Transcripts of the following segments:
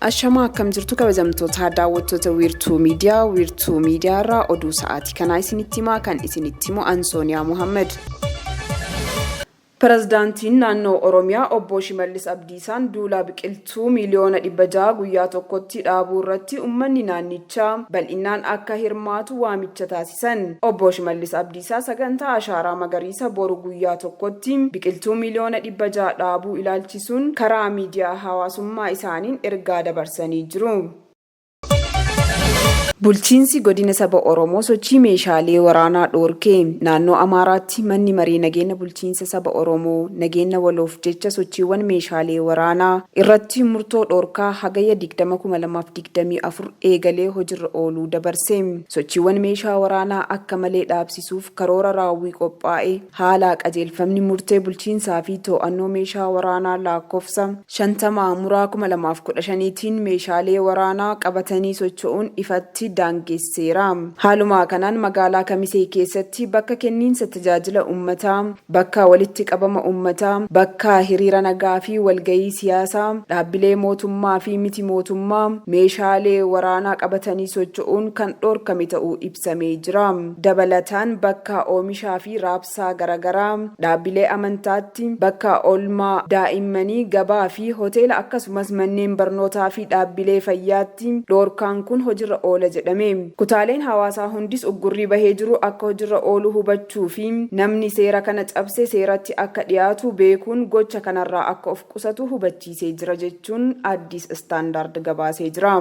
Ashamaa, akkam jirtu kabajamtoota daawwattoota Wiirtuu Miidiyaa? Wiirtuu Miidiyaa irraa oduu sa'aatii kanaa isinitti himaa, kan isinitti himu Ansooniyaa Muhammad. Pirezidaantiin naannoo Oromiyaa Obbo Shimallis Abdiisaan duula biqiltuu miiliyoona 600 guyyaa tokkotti dhaabuu irratti uummanni naannichaa bal'inaan akka hirmaatu waamicha taasisan. Obbo Shimallis Abdiisaa sagantaa ashaaraa magariisa boru guyyaa tokkotti biqiltuu miiliyoona 600 dhaabuu ilaalchisuun karaa miidiyaa hawaasummaa isaaniin ergaa dabarsanii jiru. Bulchiinsi godina saba Oromoo sochii meeshaalee waraanaa dhoorkee. Naannoo Amaaraatti manni marii nageenya bulchiinsa saba Oromoo nageenya waloof jecha sochiiwwan meeshaalee waraanaa irratti murtoo dhoorkaa Hagayya 20,2024 eegalee hojiirra ooluu dabarse. Sochiiwwan meeshaa waraanaa akka malee dhaabsisuuf karoora raawwii qophaa'e haala qajeelfamni murtee bulchiinsaa fi to'annoo meeshaa waraanaa lakkoofsa 50/2015tiin meeshaalee waraanaa qabatanii socho'uun ifatti daangesseera. Haaluma kanaan magaalaa Kamisee keessatti bakka kenniinsa tajaajila uummataa, bakka walitti qabama uummataa, bakka hiriira nagaa fi walgahii siyaasaa, dhaabbilee mootummaa fi miti mootummaa meeshaalee waraanaa qabatanii socho'uun kan dhoorkame ta'uu ibsamee jira. Dabalataan bakka oomishaa fi raabsaa garaagaraa, dhaabbilee amantaatti, bakka oolmaa daa'immanii, gabaa fi hoteela, akkasumas manneen barnootaa fi dhaabbilee fayyaatti dhoorkaan kun hojiirra oola jedhame. Kutaaleen hawaasaa hundis uggurrii bahee jiru akka hojiirra oolu hubachuu fi namni seera kana cabse seeratti akka dhiyaatu beekuun gocha kanarraa akka of qusatu hubachiisee jira jechuun Addis Standard gabaasee jira.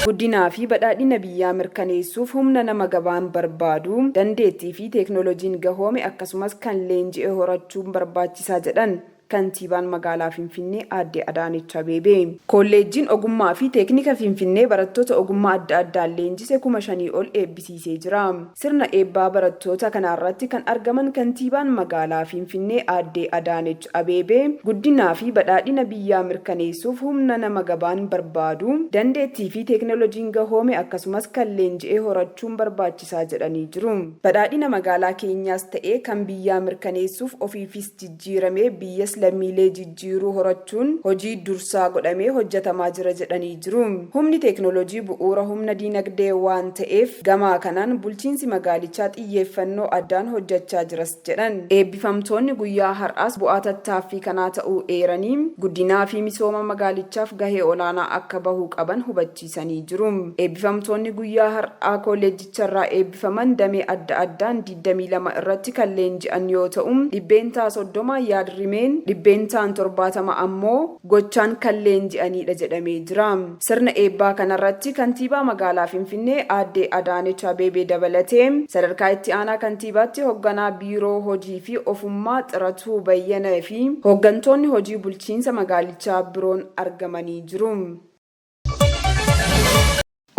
Guddinaa fi badhaadhina biyyaa mirkaneessuuf humna nama gabaan barbaadu, dandeettii fi teeknooloojiin gahoome, akkasumas kan leenji'e horachuun barbaachisaa jedhan kantiibaan magaalaa Finfinnee Aadde Adaanech Abeebee. Kolleejjiin Ogummaa fi Teeknika Finfinnee barattoota ogummaa adda addaan leenjise 5,000 ol eebbisiisee jira. Sirna eebbaa barattoota kanaarratti kan argaman kantiibaan magaalaa Finfinnee Aadde Adaanech Abeebee, guddinaa fi badhaadhina biyyaa mirkaneessuuf humna nama gabaan barbaadu, dandeettii fi teeknooloojiin gahoome, akkasumas kan leenji'e horachuun barbaachisaa jedhanii jiru. Badhaadhina magaalaa keenyaas ta'ee kan biyyaa mirkaneessuuf ofiifis jijjiiramee biyyas lammiilee jijjiiruu horachuun hojii dursaa godhamee hojjetamaa jira jedhanii jiru. Humni teeknooloojii bu'uura humna diinagdee waan ta'eef, gamaa kanaan bulchiinsi magaalichaa xiyyeeffannoo addaan hojjechaa jiras jedhan. Eebbifamtoonni guyyaa har'aas bu'aa tattaaffii kanaa ta'uu eeranii, guddinaa fi misooma magaalichaaf gahee olaanaa akka bahuu qaban hubachiisanii jiru. Eebbifamtoonni guyyaa har'aa kolleejjicharraa eebbifaman damee adda addaan 22 irratti kan leenji'an yoo ta'u, 30% yaadrimeen, 70% ammoo gochaan kan leenji'anidha jedhamee jira. Sirna eebbaa kanarratti kantiibaa magaalaa Finfinnee Aadde Adaanech Abeebee dabalatee sadarkaa itti aanaa kantiibaatti hoogganaa biiroo hojii fi ofummaa Xiratuu Bayyanaa fi hooggantoonni hojii bulchiinsa magaalichaa biroon argamanii jiru.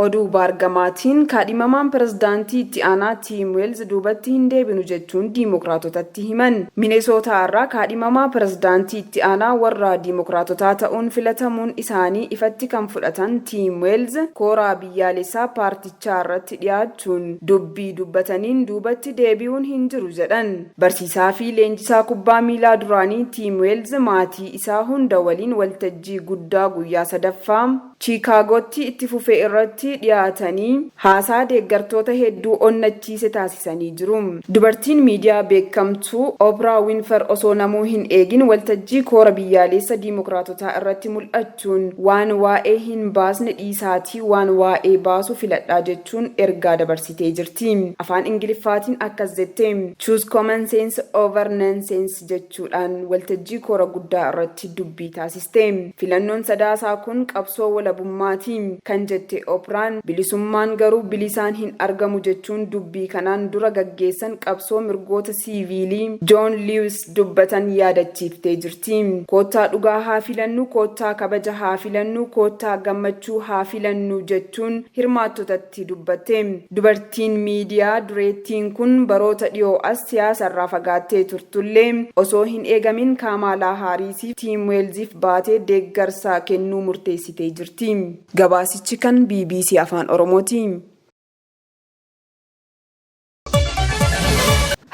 Oduu baargamaatiin, kaadhimamaan pirezidaantii itti aanaa Tiim Weelz duubatti hin deebinu jechuun diimokiraatotatti himan. Minesootaa irraa kaadhimamaa pirezidaantii itti aanaa warra diimokiraatotaa ta'uun filatamuun isaanii ifatti kan fudhatan Tiim Weelz, kooraa biyyaalessaa paartichaa irratti dhiyaachuun dubbii dubbataniin duubatti deebi'uun hin jiru jedhan. Barsiisaa fi leenjisaa kubbaa miilaa duraanii Tiim Weelz maatii isaa hunda waliin waltajjii guddaa guyyaa sadaffaa Chiikaagootti itti fufee irratti dhiyaatanii haasaa deeggartoota hedduu onnachiise taasisanii jiru. Dubartiin miidiyaa beekamtuu Oprah Winfrey osoo namuu hin eegin waltajjii koora biyyaalessa diimokiraatotaa irratti mul'achuun, waan waa'ee hin baasne dhiisaatii waan waa'ee baasu filadhaa jechuun ergaa dabarsitee jirti. Afaan Ingiliffaatiin akkas jette: "Choose common sense over nonsense" jechuudhaan waltajjii koora guddaa irratti dubbii taasiste. Filannoon Sadaasaa kun qabsoo walabummaati kan jette Opraan, bilisummaan garuu bilisaan hin argamu jechuun dubbii kanaan dura gaggeessan qabsoo mirgoota siiviilii Joon Lewis dubbatan yaadachiiftee jirti. Koottaa dhugaa haa filannu, koottaa kabaja haa filannu, koottaa gammachuu haa filannu jechuun hirmaattotatti dubbatte. Dubartiin miidiyaa dureettiin kun baroota dhiyoo as siyaasarraa fagaattee turtullee, osoo hin eegamin Kaamaalaa Haariisiif Tiim Weelziif baatee deeggarsa kennuu murteessitee jirti. Gabaasichi kan BBC Afaan Oromooti.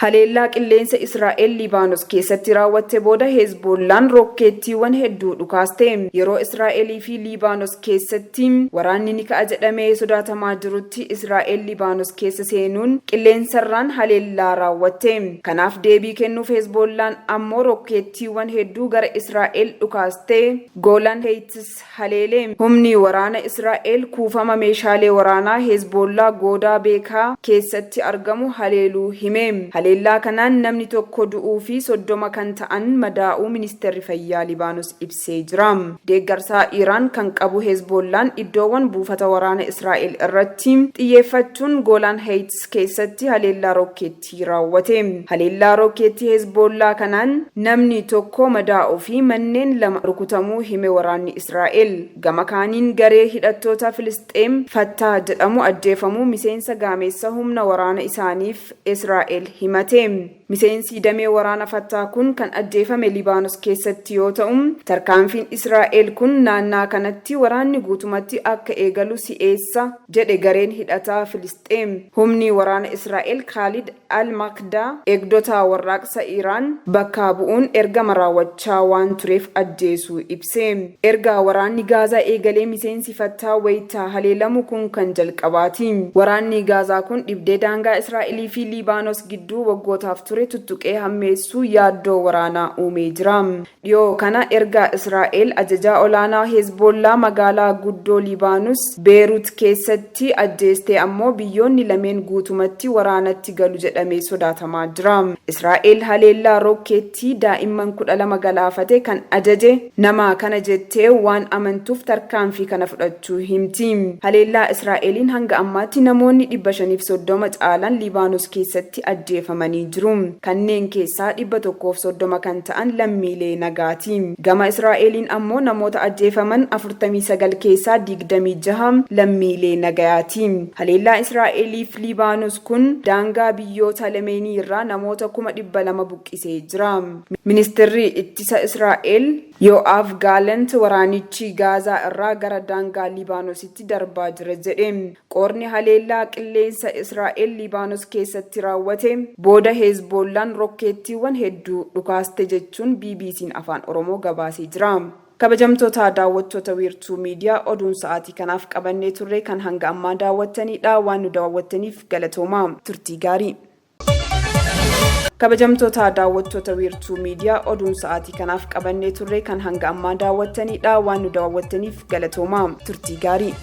Haleellaa qilleensa Israa'el Libaanos keessatti raawwatte booda Hezbollaan rookkeettiiwwan hedduu dhukaaste. Yeroo Israa'elii fi Libaanos keessatti waraanni ni ka'a jedhamee sodaatamaa jirutti Israa'el Libaanos keessa seenuun qilleensarraan haleellaa raawwatte. Kanaaf deebii kennuuf Hezbollaan ammoo rookkeettiiwwan hedduu gara Israa'el dhukaaste. Goolan Heeytis haleele. Humni waraana Israa'el kuufama meeshaalee waraanaa Hezbollaa Goodaa Beekaa keessatti argamu haleeluu hime. Haleellaa kanaan namni tokko du'uu fi 30 kan ta'an madaa'uu ministeerri fayyaa Libaanos ibsee jira. Deeggarsaa Iraan kan qabu Hezbollaan iddoowwan buufata waraana Israa'el irratti xiyyeeffachuun Goolaan Heeyits keessatti haleellaa rookkeettii raawwate. Haleellaa rookkeettii Hezbollaa kanaan namni tokko madaa'uu fi manneen lama rukutamuu hime waraanni Israa'el. Gama kaaniin garee hidhattoota Filisxeem Fattaa jedhamu ajjeefamuu miseensa gaameessa humna waraana isaaniif Israa'el himate. Miseensi damee waraana Fattaa kun kan ajjeefame Libaanos keessatti yoo ta'u, tarkaanfiin Israa'el kun naannaa kanatti waraanni guutumatti akka eegalu si'eessa jedhe gareen hidhataa Filisxeem. Humni waraana Israa'el Kaalid Al-Makdaa eegdota warraaqsa Iraan bakka bu'uun ergama raawwachaa waan tureef ajjeesuu ibse. Erga waraanni Gaazaa eegalee miseensi Fattaa wayitaa haleelamu kun kan jalqabaati. Waraanni Gaazaa kun dhibdee daangaa Israa'elii fi Liibaanos gidduu waggootaaf ture tuttuqee hammeessuu yaaddoo waraanaa uumee jira. Dhiyoo kana erga Israa'el ajajaa olaanaa Hezbollaa magaalaa guddoo Libaanus Beerut keessatti ajjeeste ammoo biyyoonni lameen guutumatti waraanatti galu jedhamee sodaatamaa jira. Israa'el haleellaa rookkeettii daa'imman 12 galaafate kan ajaje nama kana jettee waan amantuuf tarkaanfii kana fudhachuu himti. Haleellaa Israa'eliin hanga ammaatti namoonni 530 caalan Libaanos keessatti ajjeefamanii jiru. Kanneen keessaa 130 kan ta'an lammiilee nagaati. Gama Israa'eliin ammoo namoota ajjeefaman 49 keessaa 26 lammiilee nagayaati. Haleellaa Israa'eliif Libaanos kun daangaa biyyoota lameenii irraa namoota 200,000 buqqisee jira. Ministeerri ittisa Israa'el Yo'aaf Gaalant waraanichi Gaazaa irraa gara daangaa Libaanositti darbaa jira jedhe. Qoorni haleellaa qilleensa Israa'el Libaanos keessatti raawwate booda Hezbollaan rokkeettiiwwan hedduu dhukaaste jechuun BBC'n Afaan Oromoo gabaasee jira. Kabajamtoota daawwattoota Wiirtuu Miidiyaa, oduun sa'aatii kanaaf qabannee turre kan hanga ammaa daawwattanidha. Waan nu daawwattaniif galatooma. Turtii gaarii. Kabajamtoota daawwattoota Wiirtuu Miidiyaa, oduun sa'aatii kanaaf qabannee turre kan hanga ammaa daawwattanidha. Waan nu daawwattaniif galatooma. Turtii gaarii.